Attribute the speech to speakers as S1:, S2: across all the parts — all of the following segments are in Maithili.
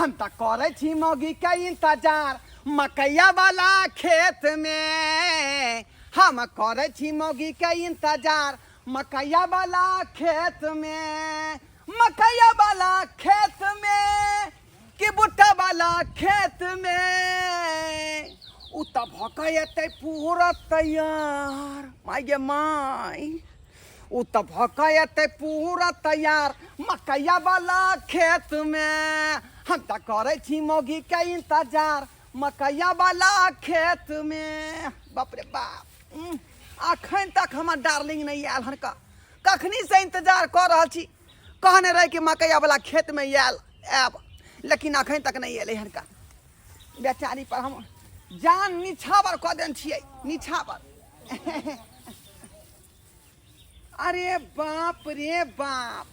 S1: हम तऽ करै छी मौगी के इंतजार मकैया वाला खेत में। हम करै छी मौगी के इंतजार मकैया वाला खेत में, मकैया वाला खेत में कि बुट्टा वाला खेत में। उ तऽ भऽ कऽ एतै पूरा तैयार, माय गे माय, उ तऽ भऽ कऽ एतै पूरा तैयार मकैया वाला खेत में। हम तऽ करै छी मौगी के इंतजार मकैया वाला खेत में। बाप रे बाप, अखन तक हमर डार्लिंग नहि आयल हन। का कखनी से इंतजार कऽ रहल छी, कहने रहे कि मकैया वाला खेत में आयल आयब, लेकिन अखन तक नहि एलै हन। का बेचारी पर हम जान निछावर कऽ देने छियै, निछावर। अरे बाप रे बाप,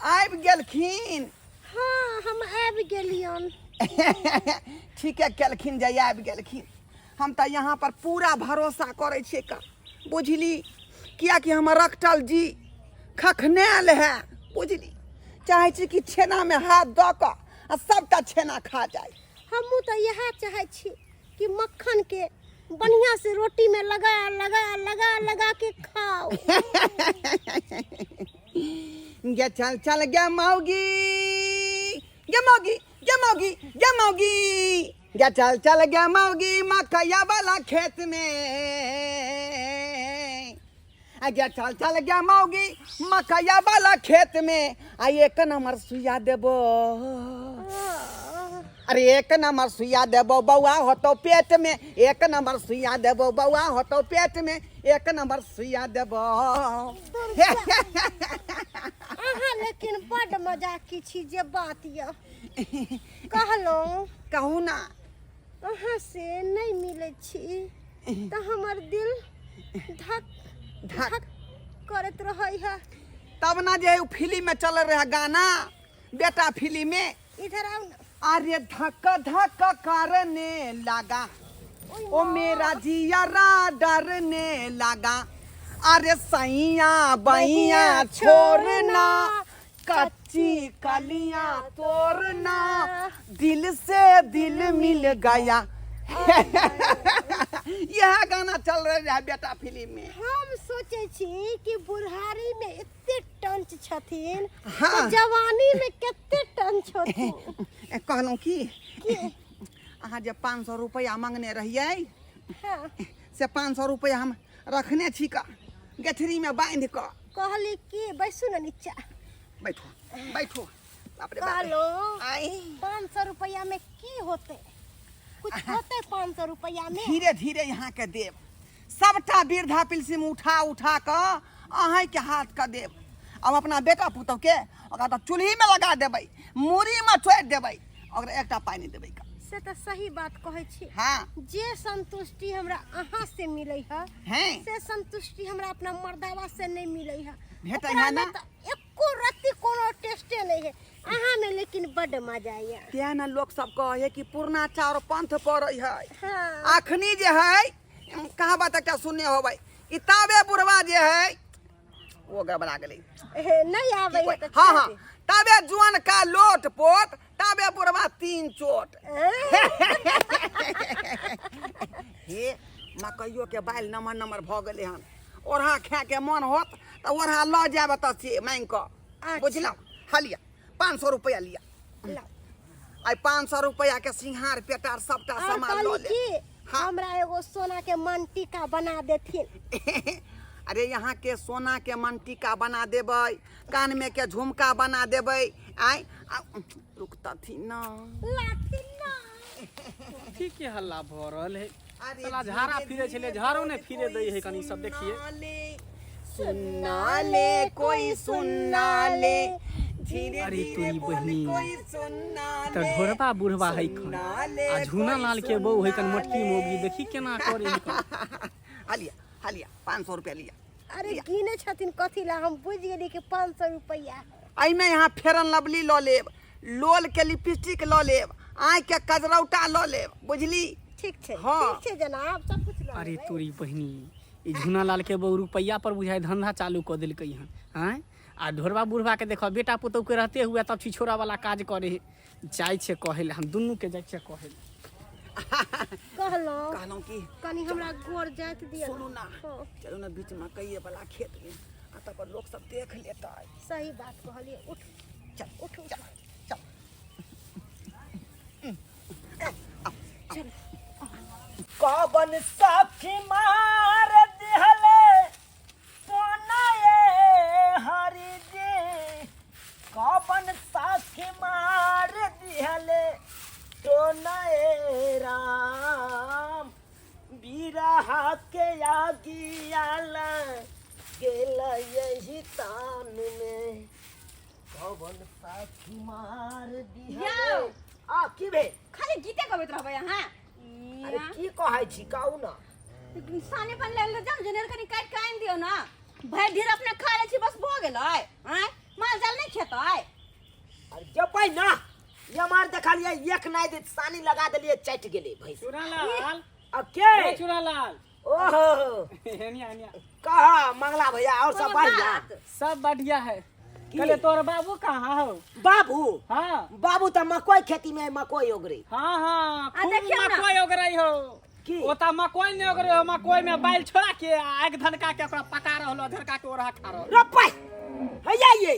S1: आबि गेलखिन।
S2: हाँ, हम आबि गेलियन।
S1: ठीके केलखिन जे आबि गेलखिन। हम तऽ यहाँ पर पूरा भरोसा करै छियै का, बुझली? कियाकि हमर रखटल जी खखनायल है, बुझली? चाहै छी कि छेनामे हाथ दऽ कऽ आ सबटा छेना खा जाय।
S2: हमहूँ तऽ इएह चाहै छी कि मक्खन के बढ़िया से रोटी में लगा लगा लगा लगा के खाओ।
S1: गे चल चल गे मौगी, गे मौगी, गे मौगी, गे मौगी, गे चल चल गे मौगी मकैया वाला खेत में। आ गे चल चल गे मौगी मकैया वाला खेत में, आ एक नंबर सुइया देबो। अरे एक नंबर सुइया देबो बौआ होतो पेट में, एक नंबर सुइया देबो बौआ होतो पेट में, एक नंबर सुइया देबो।
S2: अहाँ लेकिन बड मजाकी छी जे बात यऽ कहलहुँ।
S1: कहू ना।
S2: अहाँ से नहि मिलै छी तऽ हमर दिल धक
S1: धक
S2: धक करैत रहै है।
S1: तब ना जे उ फिल्म में चल रहा गाना बेटा फिल्म में।
S2: इधर आओ ना।
S1: अरे धक धक करने लगा
S2: ओय
S1: ओ
S2: माँ।
S1: मेरा जियरा डरने लगा, अरे सैया
S2: बहिया
S1: बहिया छोड़ना,
S2: छोड़ना,
S1: कच्ची कलियां तोड़ना, दिल से दिल मिल गया। यह गाना चल रहा है बेटा फिल्म में।
S2: हम सोचे छी कि बुढ़ारी में एते टंच छथिन,
S1: हाँ।
S2: तऽ जवानी में कते टंच होथिन।
S1: कहलहुँ की
S2: की?
S1: अहाँ जे 500 रुपया मांगने रहियै,
S2: हाँ।
S1: से 500 रुपया हम रखने छी का गेठरी में बांधि कऽ।
S2: कहली कि बैसू ने नीचा।
S1: बैठो बैठो। बाप रे बाप।
S2: कहलो
S1: आई।
S2: 500 रुपया में की होते? कुछ होते 500 रुपया में?
S1: धीरे धीरे यहाँ के देब सबटा वृद्धा पेंशन उठा उठा कऽ अहें के हाथ के देब। अब अपना बेटा पुतोह के ओकरा तऽ चूल्ही में लगा देबै, मूड़ी में चोरि देबै, ओकरा एकटा पाइ नहि देबै का।
S2: से तऽ सही बात कहै छी।
S1: हाँ।
S2: जे संतुष्टि हमरा अहाँ से मिलै है,
S1: हैं?
S2: से संतुष्टि हमरा अपना मर्दावा से नहीं मिलै है।
S1: भेटै
S2: ओकरा
S1: है ना?
S2: में तऽ एको रत्ती कोनो टेस्टे नहीं है अहाँ में, लेकिन बड मजा ये।
S1: तें ने लोक सब कहै है कि पुरना चाउर पंथ पड़ै है।
S2: हाँ।
S1: अखनी जे है कहावत एकटा सुनने होबै कि ताबे बुढ़वा जे है ओ गड़बड़ा गेलै।
S2: हे, नहीं आबै है तऽ
S1: हाँ हाँ
S2: छोड़ि दे।
S1: ताबे जुआन का लोट पोट, ताबे बुढ़वा तीन चोट। हे मकइयो के बालि नमहर नमहर भऽ गेलै हन। ओढ़ा खाए के मन होत तऽ ओढ़ा लऽ जायब एतऽ से मांगि कऽ।
S2: अच्छा।
S1: बुझलहुँ? हा लिअ 500 रुपया लिअ।
S2: लाउ।
S1: आइ 500 रुपया के सिंहार पेटार सबटा
S2: और
S1: सामान लऽ
S2: कहली
S1: लेब।
S2: की
S1: हाँ।
S2: हमरा एगो सोना के मनटीका बना देथिन।
S1: अरे यहाँ के सोना के मनटीका बना देबै, कान में के झुमका बना देबै। आइ रुकतथिन ना।
S2: लाथिन ना।
S3: कथी के हल्ला भऽ रहल है?
S1: अरे
S3: साला झाड़ा
S1: धीरे
S3: फिरे छलै,
S1: धीरे
S3: झाड़ो नहि
S1: बोल
S3: फिरे
S1: कोई
S3: दै है कनी सब देखिए।
S1: सुनना ले, सुनना ले कोई सुनना ले, धीरे
S3: अरे
S1: धीरे
S3: तोरी
S1: बोल
S3: बहिनी,
S1: कोई सुनना
S3: तऽ
S1: ले,
S3: ढोरबा बुढ़बा है खन
S1: सुनना ले
S3: आ झूना
S1: कोई
S3: लाल के बहू है कन
S1: सुनना
S3: मोटकी
S1: ले।
S3: मोगी देखी केना करे है कन।
S1: हालिया हालिया 500 रुपया लिया।
S2: अरे गिने छथिन कथी ला, हम बुझि गेली कि 500 रुपया है।
S1: एहिमे यहाँ फेरन लवली लऽ लेब, लोल के लिपस्टिक लऽ लेब, आँखि के कजरौटा लऽ लेब, बुझली?
S2: ठीक छै।
S1: हाँ।
S2: ठीक छै जनाब, सब कुछ लऽ
S3: अरे
S2: लेबै।
S3: तोरी बहिनी, ई झूना लाल के बहू रुपैआ पर बुझाइ धंधा चालू कऽ देलकै हन। आँय, आ ढोरबा बुढ़बा के देखो बेटा पुतोह के रहते हुए तब छिछोरा वाला काज करे है। जाइ छै कहै लए, हम दुनू के जाइ छै कहै लए।
S2: कहलहुँ
S1: कहलहुँ कि
S2: कनी हमरा गोर जाइत दिअ।
S1: सुनू ना।
S2: हाँ,
S1: चलू ना बीच मकइए वाला खेत में, आ तब लोग सब देख लेतै।
S2: सही बात कहलियै। उठ
S1: चल
S2: उठ उठ।
S1: चल चल।
S4: कवन साखी मार दिहले सोना ये हरि जी, कवन साखी मार दिहले सोना ये राम, बिरहा के आगियाला गेला यही तान में, कवन साखी मार दिहले।
S5: यौ।
S4: आ की भेल?
S5: खाली गीते गबैत रहबै अहाँ।
S4: अरे की कहै छी कहू ना।
S5: साने पानी लगल जाम जनेर कनी काटि के आनि दियौ ना। भरि ढेर अपने खा लै छी बस भऽ गेलै। आँय माल जाल नहि खेतै?
S4: अरे जबै ना, ये हमार देखलिए एक नाय दे सानी लगा देलिए चटि गेलै भैंस।
S3: चूड़ालाल।
S4: अब के?
S3: ओ चूड़ालाल।
S4: ओहो।
S3: हेनिया हेनिया।
S4: कहा मंगला भैया और सब
S5: कोनो
S4: बढ़िया?
S5: बात?
S3: सब बढ़िया है।
S4: की?
S3: कहले तोर बाबू कहाँ हो?
S4: बाबू?
S3: हाँ।
S4: बाबू तो मकई खेती में मकई उगरे।
S3: हाँ हाँ,
S5: आ
S3: खूब
S5: देखियौ ना।
S3: मकई उगरै हो।
S4: की?
S3: ओता मकई नहीं उगरै हो, मकई में बैल छोड़ा के आ आगि धनका के ओकरा पका रहलो, धनका के ओरहा खा रहलो।
S4: रपै हैया ये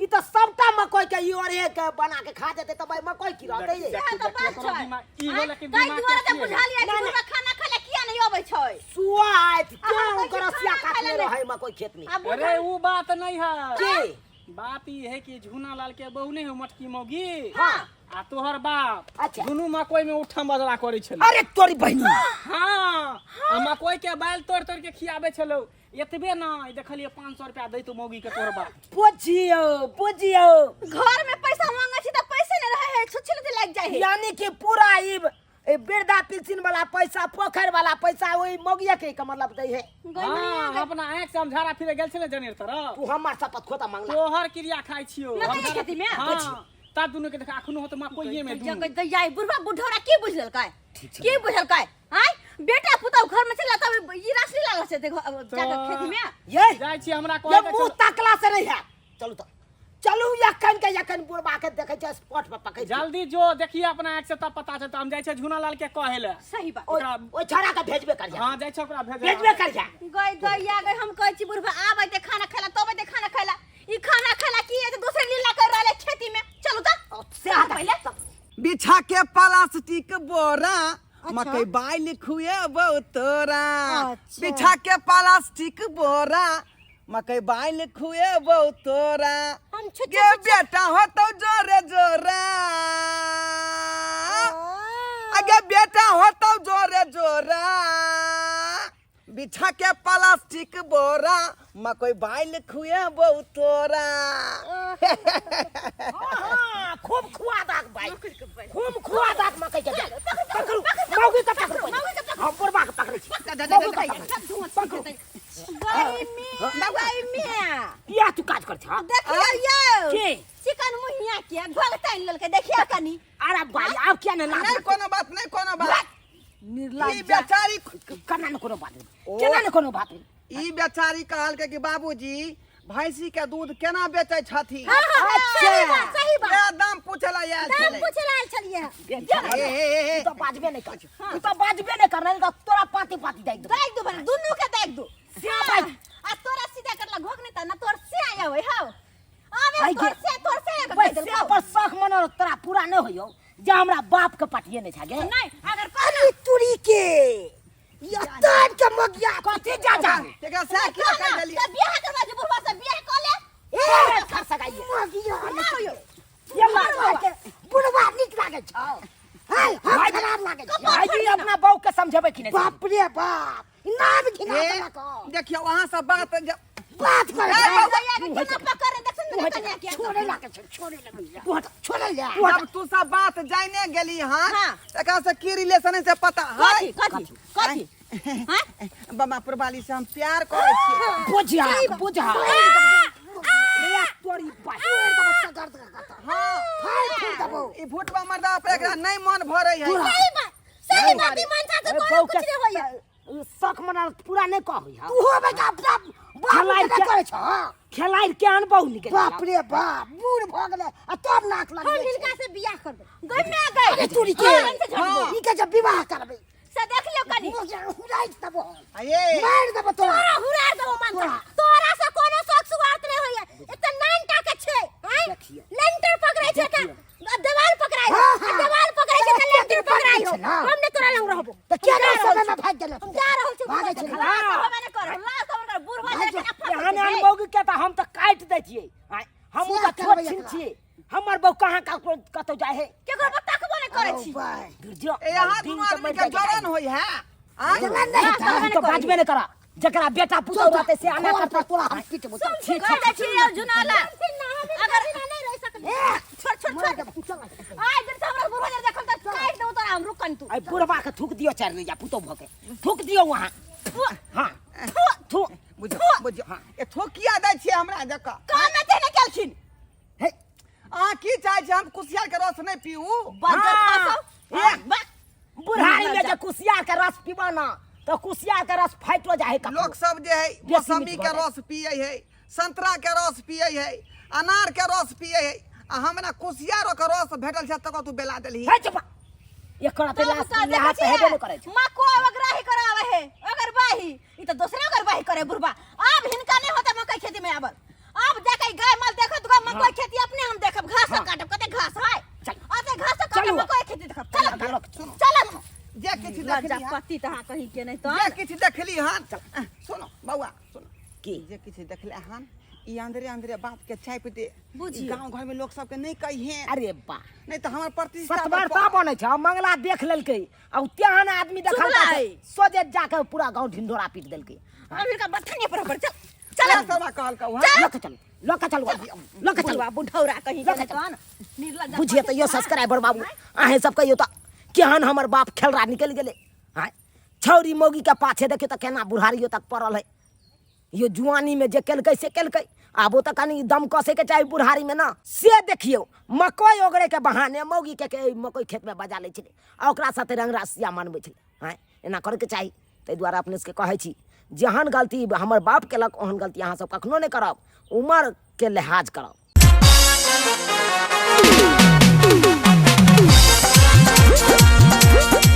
S4: ई तो सबटा मकई के ई ओरहे के बना के खा जेतै तब मकई की रहतै ये?
S5: सएह तऽ बात
S3: ओकरो
S5: छै।
S3: दिमाग ई
S5: आँय,
S3: होले कि
S5: ताहि
S3: दिमाग
S5: दुआरे
S3: के
S5: तऽ
S3: की है?
S5: बुझलियै कि
S4: ना, ना।
S5: बुढ़बा खाना खाय लए किया नहि अबै छै।
S4: सुआ आयत
S5: अहाँ
S4: क्यों
S5: कहै छी
S4: ओकर रसिया
S5: खाना खाय
S4: काटने
S5: लए
S4: रहै मकई खेत में।
S5: आ बुढ़बा
S3: अरे ऊ बात नहीं है।
S4: की?
S3: बात ई है कि झूना लाल के बहू नहीं हो मटकी मौगी।
S4: हाँ।
S3: आ तोहर बाप।
S4: अच्छा।
S3: दुनू मकई में उठम बजरा करै छलै।
S4: अरे तोरी बहिनी।
S3: हाँ। आ मकई के बैल तोड़ तोड़ के खियाबै छलौ। एतबे ना देखलिए 500 रुपया दैतो मौगी के तोहर बाप।
S4: बुझियो बुझियो।
S5: घर में पैसा मांगे छी त पैसे नहीं रहे है, छुच्छे लते लागि जाइ है।
S4: यानी कि पूरा ई वृद्धा पेंशन वाला पैसा, पोखर वाला पैसा ओई मौगिया के मतलब दै है।
S3: हाँ, अपना आँख से हम झाड़ा फिरे गेल छलै जनेर तरफ।
S4: तू हमर शपथ खोता मांगला।
S3: तोहर क्रिया खाइ छियो।
S5: मकई
S3: हम झाड़ा-
S5: खेती में?
S3: हाँ, तब दुनू के देखा अखनो होत मकइये में दुनू।
S5: जगह दैया, ई बुढ़वा बुढ़ौरा की बुझलकै? की बुझलकै? आँय, बेटा पुतहु घर में चला तब ई रासली लागल छै देखो, अब जाके खेती में।
S4: ये?
S3: जाइ छी हमरा
S4: ये
S3: कहै के
S4: मुंह
S3: छल-
S4: ताकला से नहीं है। चलू तो। चलू यखन के यखन बुढ़वा के देखै छै स्पॉट पर पकड़ के।
S3: जल्दी जो देखिए अपना आँख से तब पता चलता। हम जाइ छै झूना लाल के कहै ले।
S5: सही बात।
S3: ओकरा-
S4: ओइ छोड़ा के भेजबे करिया।
S3: हाँ, जाइ छै ओकरा भेजबे।
S4: भेजबे करिया।
S5: गई दैया गई, हम कहै छी बुढ़वा आबै ते खाना खाला तब ते खाना खाला। ई खाना खाला की है दोसर लीला कर रहल है खेती में। चलू त।
S4: से हटा।
S5: पहिले।
S1: बिछा के प्लास्टिक बोरा मकई बाइल खुएबौ तोरा।
S2: अच्छा।
S1: बिछा के प्लास्टिक बोरा मकई बाइल खुएबौ तोरा।
S2: हम छुच्छे
S1: गे बेटा होतौ जोरे जोरा। अगे बेटा होतौ जोरे जोरा। बिछा के प्लास्टिक बोरा मकई बाइल खुएबौ तोरा।
S4: हाँ, खूब खुआ दाक भाई, खूब खुआ दाक मकई के दाल। पकड़ू, मौगी के पकड़ू पहिले। हम बुढ़बा के पकड़ै छी। मौगी के पकड़ू।
S5: गई में, गई में।
S4: किया तू काज कर छा?
S5: देखियौ यौ।
S4: की?
S5: चिकन मुहिया के घोल तानि लेलकै, देखियौ कनी।
S4: अरे भाई, आब किया ने लाज?
S1: नहीं कोनो बात, नहीं कोनो बात।
S4: निर्लाज
S1: ई बेचारी
S4: केना ने कोनो बात नहीं।
S1: ओ।
S4: केना ने कोनो बात नहीं।
S1: ई बेचारी कहलकै कि बाबूजी भैंसी के दूध केना बेचै छथिन?
S2: हाँ, हाँ, सही बात, सही बात।
S1: ए, दाम पूछै लए आयल
S2: दाम
S1: छलै।
S2: पूछै लए आयल छलियै।
S1: ए, ए, ए, ए।
S4: तू तो बाजबे नहीं कर। तू तो बाजबे नहीं कर, नहीं तो तोरा पाती पाती दाइक दो।
S5: दाइक दो भने, दुनू के दाइक दो।
S4: से भाई।
S5: आ तोरा सीधा करला घोक नहीं त ना तोर से आया होय हौ। आबे
S4: भाई
S5: तोर
S4: के-
S5: से, तोर से आया
S4: भाई
S5: के
S4: से पर शौक मनल तोरा पूरा नहीं होइयो। जा हमरा बाप के पटिए नहीं छागे।
S5: नहीं, अगर
S2: अरे तुरी के। या तान के मगिया।
S4: कथी जा जा?
S1: एकरा से की
S5: ना,
S1: कहि देलियै?
S5: तऽ बियाह करबा जे बुढ़वा से बियाह कऽ ले।
S4: ए, कर सगाइए।
S2: मगिया।
S5: ना होइयो।
S4: ये
S2: बुढ़वा के बुढ़वा नीक लागै छौ। हाय, हम
S4: भाई-
S2: खराब लागै छौ।
S4: भाईजी अपना बहू के समझेबै कि नहीं?
S2: बाप रे बाप, नाम घिना
S1: ए,
S2: देलक हौ।
S1: देखियौ अहाँ सब बात जब
S2: बात कर।
S1: ए, बाबा,
S5: दैया के केना पकड़े देखसन ने कन्या के।
S2: छोड़े लागै छौ, छोड़े लागै छौ। छोड़े ले।
S1: जब तू सब बात जाने गेली हन,
S5: हाँ।
S1: एकरा से की रिलेशन है से पता है?
S5: कथी, कथी, कथी? हाँ?
S1: बाबा पुरबाली से हम प्यार करै छियै।
S4: बुझा, बुझा। ए, तोरी बात।
S1: हाँ। ई भुटबा मर्दा पर एकरा नहीं मन भरै है।
S2: सही बात, सही बात, ई मनसा से
S4: ए,
S2: कोनो
S4: बहू
S2: कुछ
S4: के
S2: नहीं होइए।
S4: शौक मनल पूरा नहीं कहै हौ।
S2: तू हो बेटा, अपना बाप
S4: खेलाइ
S2: के
S4: के-
S2: करै छौ।
S4: खेलाइ केहन बहु निकलि बाप रे बाप बूढ़ भऽ गेलै आ तब नाक
S2: हम
S4: लगबै
S2: हिनका से बियाह करबै।
S5: गई मैं गई।
S4: अरे तोरी के
S5: हाँ, हमसे झगड़ो।
S4: ई के जब विवाह करबै
S5: से देख लियो कनी।
S4: हुराइ देबो
S1: अये
S4: मारि देबो तोरा
S2: तोरा हुरार देबो मन
S4: तोरा।
S2: तोरा से कोनो शौक सुआर्थ नहीं होइए। एते नानटा के छै आँय?
S4: देखियौ।
S2: लेंटर पकड़ै छै त देवाल पकड़ाइ
S4: हाँ, हाँ।
S2: देवाल पकड़ै छै त लेंटर पकड़ाइ
S4: छै ना।
S2: हम ने तोरा लंग रहबो।
S4: तऽ किया
S2: हम जा
S4: नहि
S2: रहल
S4: समय में
S2: छी।
S4: भागि गेलै
S2: हम जा रहल छी।
S4: भागै छै
S5: लाज तऽ होबे नहि करऽ, लाज तऽ हुनकर बुढ़वा
S4: भागि
S5: जे
S4: जो।
S5: केना
S4: एहन एहन
S5: फँसै छै।
S4: मौगी के तऽ हम तऽ काटि दै छियै आँय, हमहूँ
S2: सएह
S4: तऽ छोट
S2: करबै
S4: छिन
S2: एकरा।
S4: छियै हमर बहू कहाँ ककरो कतौ जाइ है
S5: केकरो पर तकबो नहि करै छी।
S4: दुर्जो
S1: ए यहाँ दुनू आदमी के जलन होई है आँय?
S4: जलन नहीं
S5: हाँ,
S4: तो बाजबे नहीं करा जकरा बेटा पुतहु रहते से आना करता तोरा हम पीटबो चल
S5: सुन, कहि दै छी यौ जुनाला। अगर
S2: नहीं रह सकली।
S5: छोड़ छोड़ छोड़। आइ दिन से हमरा बुढ़वा जे देखल तऽ काटि देबौ तोरा हम, रुक कनि तू।
S4: आई बुढ़वा के थूक दियो चार ले जा पुतहु भके थूक दियो वहां हां थू
S1: बुझियौ बुझियौ ए थोकिया दै छियै हमरा जकाँ
S5: काम एते नहि केलखिन।
S4: हे
S1: अहाँ की चाहै छियै हम कुसियार के रस नहि पीऊ
S5: बज्जर
S4: हाँ।
S5: खसौ।
S4: ए।
S5: वाह।
S4: बुढ़ारी में जे कुसियार के रस पीबो ना तो कुसियार के रस फाटो जाए ककरो।
S1: लोक सब जे है
S4: बेसी
S1: मौसमी
S4: मीठ
S1: के
S4: भऽ जाइ।
S1: रस पियै है संतरा के रस पियै है अनार के रस पियै है आ हमरा कुसियारो के रस भेटल छै तकर तू बेला देलही
S4: हे चुप एकर
S5: तब
S4: लास्ट
S5: का
S4: लास्ट
S5: देखै
S4: हेबे नहि करै
S5: छियै
S4: छै
S5: मको अगराही करावे है अगरबाही ई तऽ दोसरे अगरबाही करे बुढ़बा आब हिनका नहि होता मकई खेती में आबल आब जाके गाय माल देखत ग मकई खेती अपने हम देखब घास
S4: हाँ।
S5: काटब कते घास है
S4: चल।
S5: अते घास काटब
S4: चलू।
S5: मकई खेती देखब चल
S4: चलू।
S5: चल
S1: जे किछु देखली हन
S5: पति तहाँ कहीं के नहीं तो
S1: जे किछु देखली हन सुनो बौआ सुनो
S4: की?
S1: जे किछु देखले हन ई अंदरे अंदरे बात के चापि दे
S5: बुझियौ।
S1: ई गांव घर में लोग सबके नहीं कहिए
S4: अरे बा
S1: नहीं तो हमर प्रतिष्ठा पर
S4: सतवार्ता बनै छै मंगला देख लेलकै आ उ तेहन आदमी देखलकै
S5: चुगला
S4: सोझे जाके पूरा गांव ढिंढोरा पीट देलकै
S5: अब हिनका बथनिया पर पर चल
S1: चल
S5: चल
S1: सरवा कहल कहू हाँ
S4: लऽ के चल लऽ के चल लऽ के चल
S5: बुढ़वा बुढ़ौरा कहीं के
S4: लऽ के
S5: नहीं
S4: चल।
S5: तहन निर्लज्ज
S4: बुझिए तऽ यो सब्सक्राइबर बाबू अहें सब कहियो तऽ केहन हमर बाप खेलरा निकलि गेलै आँय छौरी मौगी के पाछे देखियौ तऽ केना बुढ़ारियो तक पड़ल है यो जुआनी में जे केलकै से केलकै आबो तऽ कनि दम कसे के चाही बुढ़ारी में ना से देखियौ मकई ओगरे के बहाने मौगी के, के मकई खेत में बजा लै छलै आ ओकरा साथे रंग रासिया मनबै छलै आँय एना करैके चाही ताहि दुआरे अपने सबके कहै छी जेहन गलती हमर बाप केलक ओहन गलती अहाँ सब कखनो नहि करब उमर के लिहाज करब।